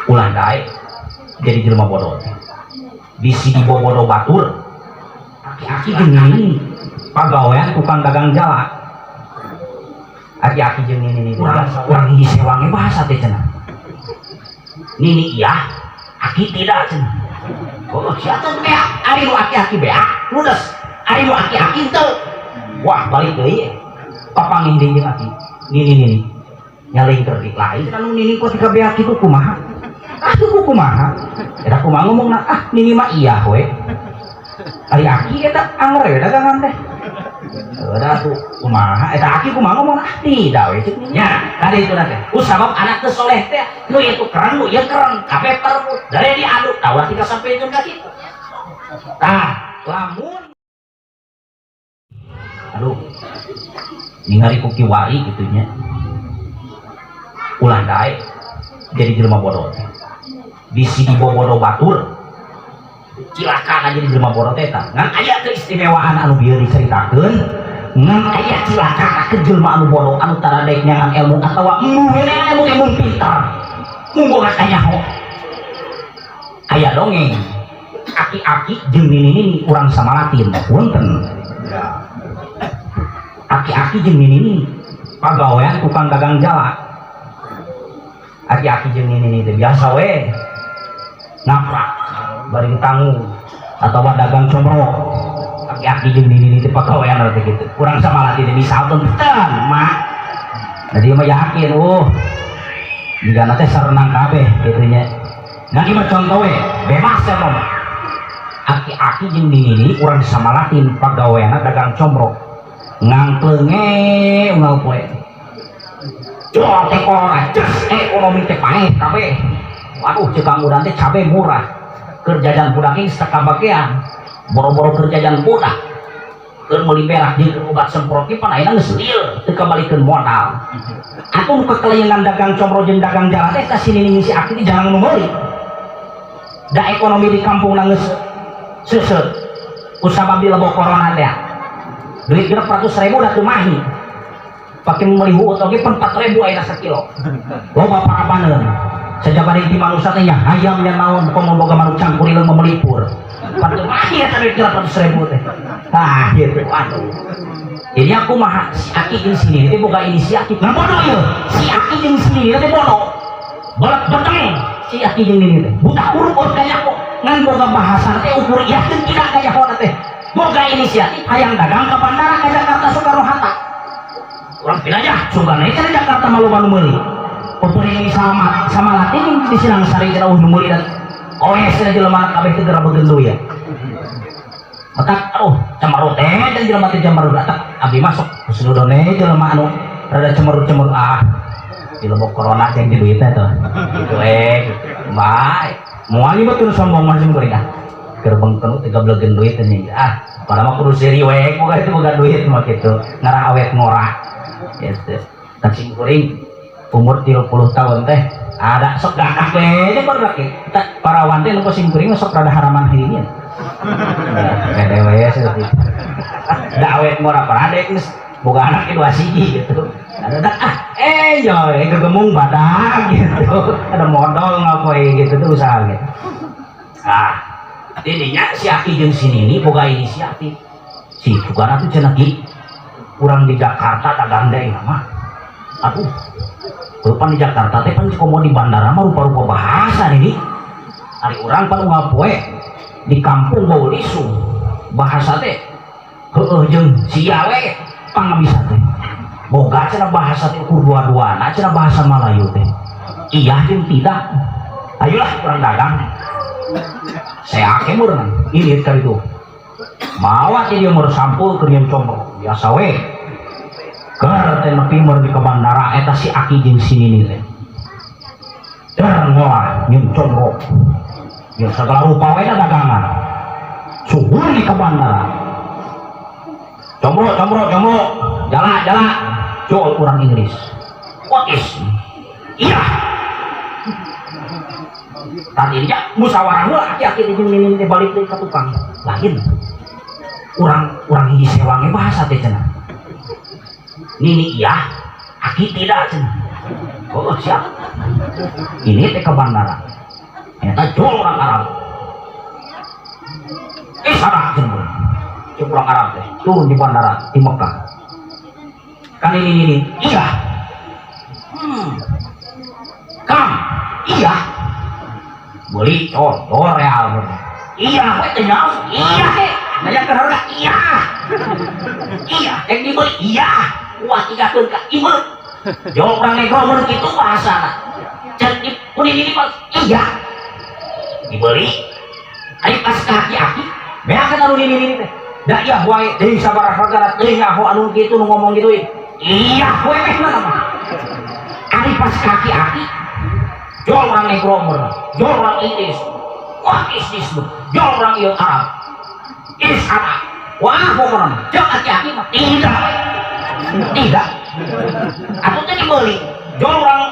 Ulah daek jadi jelema bodoh teh. Bisi dibobodo batur. Aki-aki jeung nini pagawean tukang dagang jala. Aki-aki jeung nini urang hiji sewange bahasa teh cenah. Nini iya, aki tidak cenah. Oh, siapa beak? Ari nu aki-aki beak, ludes. Ari nu aki-aki teu. Wah, balik deui. Papanggih deui jeung aki. Nini nini. Nyalingker di lain cenah nu nini kok tika beak kitu kumaha? Ah, tuh kumaha? Eta kumaha ngomongna? Ah, nini mah iya we. Ari aki eta anger we dagangan teh. Udah tuh kumaha? Eta aki kumaha ngomong? Ah, tidak we cek nini. Ya, tadi itu teh. Ku sabab anak teu soleh teh, nu ieu tuh keren, nu ieu keren, kabeh perebut. Dari diadu, tah ulah tika sampeun ka kitu. Tah, lamun aduh ningali ku kiwari kitu nya. Ulah daek jadi jelema bodoh teh. Bisi dibobodo batur cilaka jadi jelema bodoh teh tah. Ngan aya keistimewaan anu bieu diceritakeun, ngan aya cilaka ke jelema anu bodoh anu tara daek nyangan ilmu atawa embung ilmu teh mung pintar mung boga kanyaho. Aya dongeng aki-aki jeung nini-nini urang Samalatin, punten. Aki-aki jeung nini-nini pagawean tukang dagang jala. Aki-aki jeung nini-nini teh biasa we ngaprak bari tanggung atau dagang comro. Aki-aki jeung nini-nini teh pagawean teh kitu. Urang Samalatin teh misalkeun teu mak. Nah, dia mah yakin, oh jigana teh sarenang kabeh kitu nya. Nah, ieu mah contoh we, bebas ya mah. Aki-aki jeung nini-nini urang Samalatin pagaweanna dagang comro. Ngangkleunge unggal poe. Jual teh corona, ces ekonomi teh paeh kabeh. Waduh, ceuk Kang Udan teh cabe murah. Keur jajan budak geus teu kabagean. Boro-boro keur jajan budak. Keur meuli berak jeung keur obat semprot ge pan ayeuna geus lieur teu kabalikeun modal. Atuh nu kekelayangan dagang comro jeung dagang jala teh ka si nini si aki teh jarang nu meuli. Da ekonomi di kampung geus seuseut. Kusabab dilebok corona teh. Duit 600.000 udah teu mahi. Pake meuli huut oge pan 4.000 ayeuna sakilo. Loba parabaneun. Sajabari di manusia teh nya hayam nya naon komo boga manuk cangkurileung memelipur. Pan teu mahi eta duit 600.000 teh. Tah gitu. Waduh. Jadi aku mah si aki jeung si nini teh boga inisiatif. Nah bodoh ieu. Si aki jeung si nini teh bodoh. Bolak beteng si aki jeung nini teh. Buta huruf or kaya kok ngan boga bahasa teh ukur iya jeung tidak kaya hona teh. Boga inisiatif hayang dagang ke bandara ke Jakarta Soekarno Hatta. Urang pindah aja, sugana ka Jakarta malu malu meuli. Pepeuring sama sama latin di Sinang Sari cenah nu meuli dan oes cenah jelema kabeh teh geura begendu ya. Matak aduh cemerut teh dan jelema teh cemerut tak abdi masuk husnudone jelema anu rada cemerut-cemerut ah dilebok corona jeung di duitnya tuh gitu gitu. Baik moal ieu betul sombong mah sing kuring ah keur bengkeun teh gablegen duit ini ah pada mah kudu seri we boga itu boga duit mah gitu ngarah awet ngora gitu. Dan sing kuring umur 30 tahun teh ada sok gagah we jeung barudak ge parawan teh nu sing kuring sok rada haraman heueuh pede we seperti da awet ngora parade geus boga anak ge dua siji gitu. Ada dak ah yo gegemung badak gitu ada modal ngapoe gitu tuh usaha gitu. Ah didinya si aki jeung si nini boga inisiatif si sugana tuh cenah ki urang di Jakarta dagang deui mah aduh pan di Jakarta teh pan komo di bandara mah rupa-rupa bahasa nih ari urang pan unggal poe di kampung bau lisung bahasa teh heueuh jeung sia we pangabisa teh boga cenah bahasa teh ukur dua-duana cenah bahasa Malayu teh iya jeung tidak ayolah urang dagang saya ake meureun ini kali itu mawa teh dia meur sampul keur nyeun combro biasa we keur teh nepi meur di ke bandara eta si aki jeung si nini teh der ngolah nyeun combro ya segala rupa we dagangan suhur di ke bandara combro combro combro jala jala jual kurang Inggris what is iya tadi dia musyawarah heula aki-aki jeung nini teh balik deui ka tukang lain urang urang hiji sewange bahasa teh cenah nini iya aki tidak cenah oh siap Ini teh ke bandara. Eta jual orang Arab. Eh, salah cenah. Cek orang Arab teh turun di bandara di Mekah. Kan ini iya. Kang, iya. Beli cor, cor real. Iya, we teh nyaho. Iya, he. Nanya ke harga, iya. Iya, yang dibeli, iya. Wah, tiga ka ieu. Jawab orang negro mun kitu bahasana. Cek ini ini pas, iya. Dibeli. Ayo pas kaki-aki, beak kan anu ini ini teh. Da iya wae deui sabaraha hargana teu nyaho anu kitu nu ngomong gitu. Iya, wae meh mah. Ari pas kaki-aki, jual orang negro mun, jual orang Inggris. Wah, is this jual orang ieu Arab. Is Arab. Wah, pokoknya cek aki-aki mah tidak. Tidak. Atau teh dibeli. Jual orang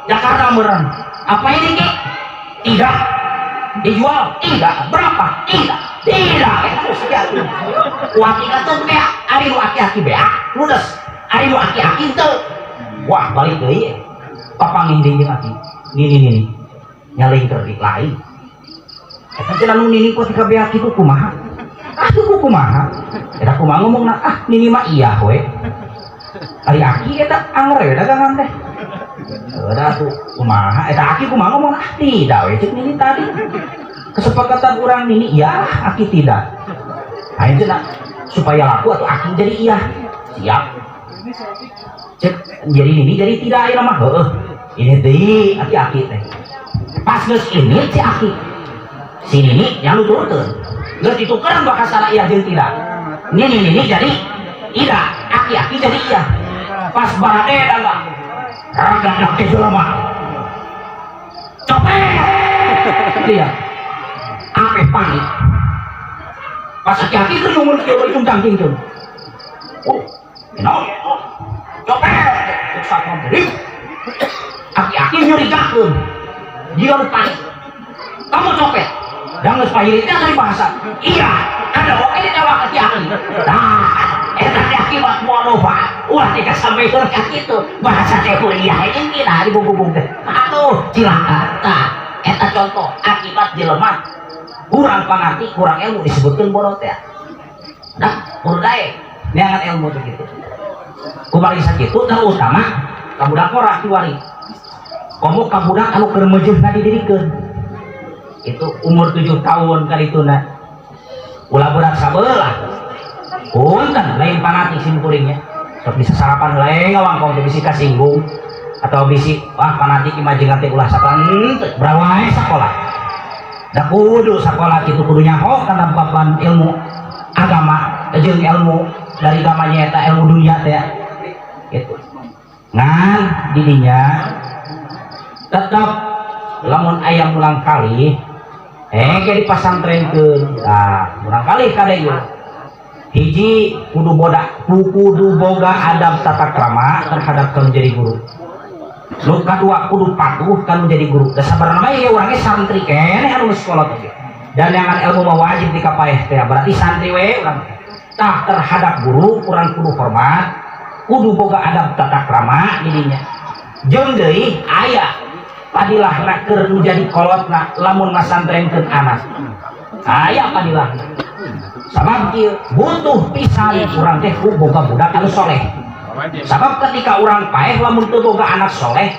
Jakarta meureun. Apa ini, Ki? Tidak. Dijual? Tidak. Berapa? Tidak. Tidak. Eta geus Wah, tingkatkeun beak. Ari nu aki-aki beak, ludes. Ari nu aki-aki teu. Wah, balik deui. Papanggih deui jeung aki. Nini nini. Nyalingker di lain. Eta cenah nu nini kok tika beak kitu kumaha? Ah, ku kumaha? Eta kumaha ngomongna? Ah, nini mah iya we. Ari aki eta anger we dagangan teh. Udah tuh kumaha? Eta aki kumaha ngomong? Ah, tidak we cek nini tadi. Kesepakatan orang nini iya, aki tidak. Ayo cenah supaya laku atau aki jadi iya. Siap. Cek jadi nini jadi tidak ayeuna mah heueuh. Ini deui aki-aki teh. Pas geus ini si aki. Si nini yang nuturkeun. Geus ditukeran bahasana iya jeung tidak. Nini nini jadi tidak, aki-aki jadi iya. Pas barade dagang. Raga teh jelema. Copet. Iya. Ape panik. Pas aki-aki keur nyungun kieu itu cangking tuh. Oh, naon? Copet. Cek satpam teh. Aki-aki nyurigakeun. Dia nu panik. Kamu copet. Dan geus pahili teh dari bahasa. Iya, ada oke ditawak aki-aki. Nah, eta teh akibat bodoh, Pak. Ulah tika sampai ka kitu. Bahasa teh kuliah ini kita dibubung teh. Atuh, cilaka. Tah, eta contoh akibat jelema kurang pangarti, kurang ilmu disebutkeun bodoh teh. Nah, kudu daek neangan ilmu teh kitu. Kumari sakitu terutama ka budak ngora kiwari. Komo ka budak anu keur meujeuh ngadidirikeun. Itu umur 7 tahun kalituna. Ulah berat sabelah. Punten lain fanatik sim kuringnya. Sok bisa sarapan lain ngawangkong teh bisi kasinggung atau bisi wah fanatik imajengan teh ulah sakola henteu brawae sakola. Da kudu sakola kitu kudu nyaho kana papan ilmu agama jeung ilmu dari agamanya eta ilmu dunia teh gitu. Ngan didinya tetap lamun aya mulang kali ke dipasantrenkeun. Nah, murang kali kade ieu hiji kudu boga adab tata krama terhadap kalau jadi guru. Nu kadua kudu patuh kalau jadi guru. Da sabarna mah ieu urang ge santri keneh anu sekolah teh. Dan yang ilmu mah wajib dikapaeh teh berarti santri we urang. Tah terhadap guru urang kudu hormat, kudu boga adab tata krama didinya. Jeung deui aya padilahna keur nu jadi kolotna lamun masantrenkeun anak. Aya padilahna. Sabab kieu butuh pisan urang teh ku boga budak anu soleh. Sabab ketika urang paeh lamun teu boga anak soleh,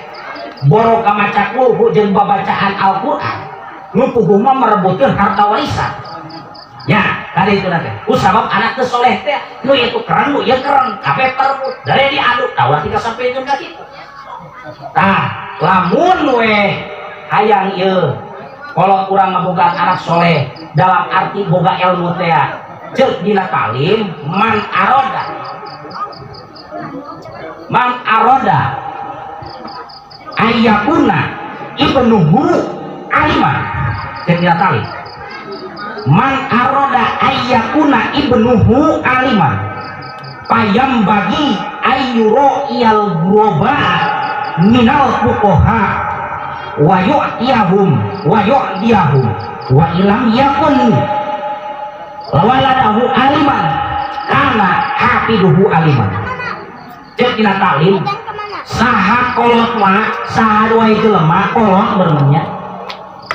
boro ka maca kulhu jeung babacaan Al-Qur'an, nu puguh mah merebutkeun harta warisan. Ya, kali itu nanti. Ku sabab anak teu soleh teh, nu ieu keren, nu ieu keren, kabeh perebut. Dari diadu, tah tika sampai ka kitu. Tah, lamun we hayang ieu kolot urang ngabogaan anak soleh dalam arti boga ilmu teh ceuk dina talim man aroda ayyakuna ibnuhu aliman. Ceuk dina talim man aroda ayyakuna ibnuhu aliman payam bagi ayyuro iyal guroba minal fuqaha wa yu'tiyahum wa yu'tiyahum wa ilam yakun waladahu aliman kana hafiduhu aliman. Cek dina talim. Saha kolot mah, saha wae jelema kolot bermenya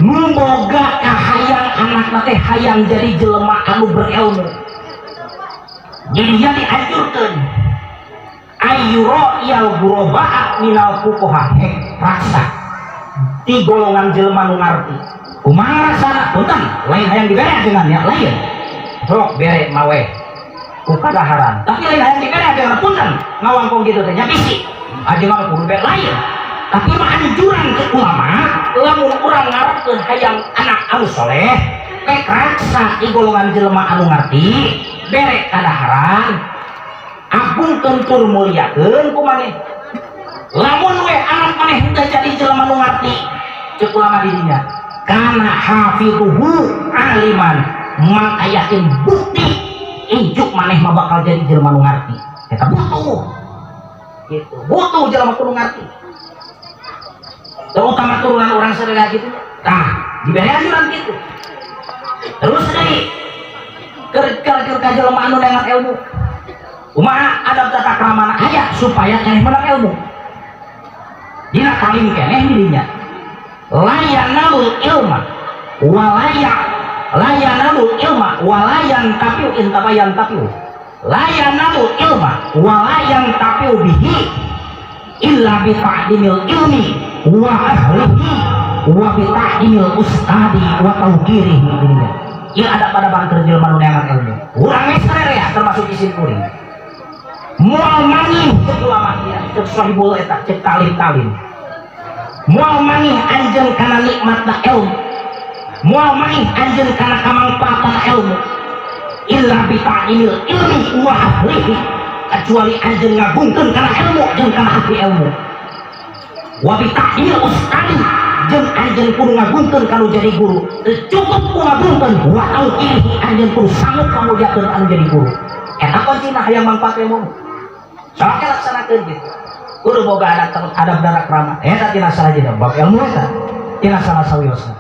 nu boga kahayang anak teh hayang jadi jelema anu berilmu. Jadi dia dianjurkan ayyura'iyal ghuraba'a minal fuqaha, hek raksa di golongan jelema nu ngarti. Kumaha rasana? Punten, lain hayang dibere ajengan ya, lain sok bere mawe ku kadaharan, tapi lain hayang dibere ajengan. Punten ngawangkong gitu teh nya, bisi ajengan kudu bere, lain. Tapi mah anjuran ke ulama, lamun urang ngarepkeun hayang anak anu soleh, pek raksa di golongan jelema anu ngarti, bere kadaharan, agungkeun tur muliakeun ku maneh. Lamun we anak maneh henteu jadi jelema nu ngarti, ceuk ulama dirinya, kana hafiduhu aliman, maka yakin bukti injuk maneh mah bakal jadi jelema nu ngarti. Eta butuh gitu, butuh jelema kudu ngarti, terutama turunan orang saudara gitu. Tah, diberi anjuran gitu. Terus deui, keur keur ka jelema anu neangan ilmu, kumaha adab tata kramana aya supaya keneh menang ilmu. Dina kalim keneh dirinya, la yanalul ilma walaya, la yanalul ilma wala yantafi'u intaba yantafi'u, la yanalul ilma wala yantafi'u bihi illa bi ta'dimil ilmi wa ahlihi wa bi ta'dimil ustadi wa tauqirihi. Dirinya ieu ada pada bangker jelema nu neangan ilmu. Urang geus ya, termasuk isin kuring, moal mangih, cek ulama ieu, cek sahibul eta, cek talim-talim, moal mangih anjeun kana nikmatna ilmu, moal mangih anjeun kana kamangfaatan ilmu, illa bi ta'dimil ilmi wa ahlihi, kecuali anjeun ngagungkeun kana ilmu jeung kana ahli ilmu, wa bi ta'dimil ustadi, jeung anjeun kudu ngagungkeun kanu jadi guru. Teu cukup ku ngagungkeun, wa tauqirihi, anjeun kudu sanggup ngamuliakeun anu jadi guru. Eta kuncina hayang manfaat ilmu, sok laksanakeun gitu. Kudu boga adab, adab tata krama. Eta tina salajengna bab ilmu, eta tina salah sawiosna.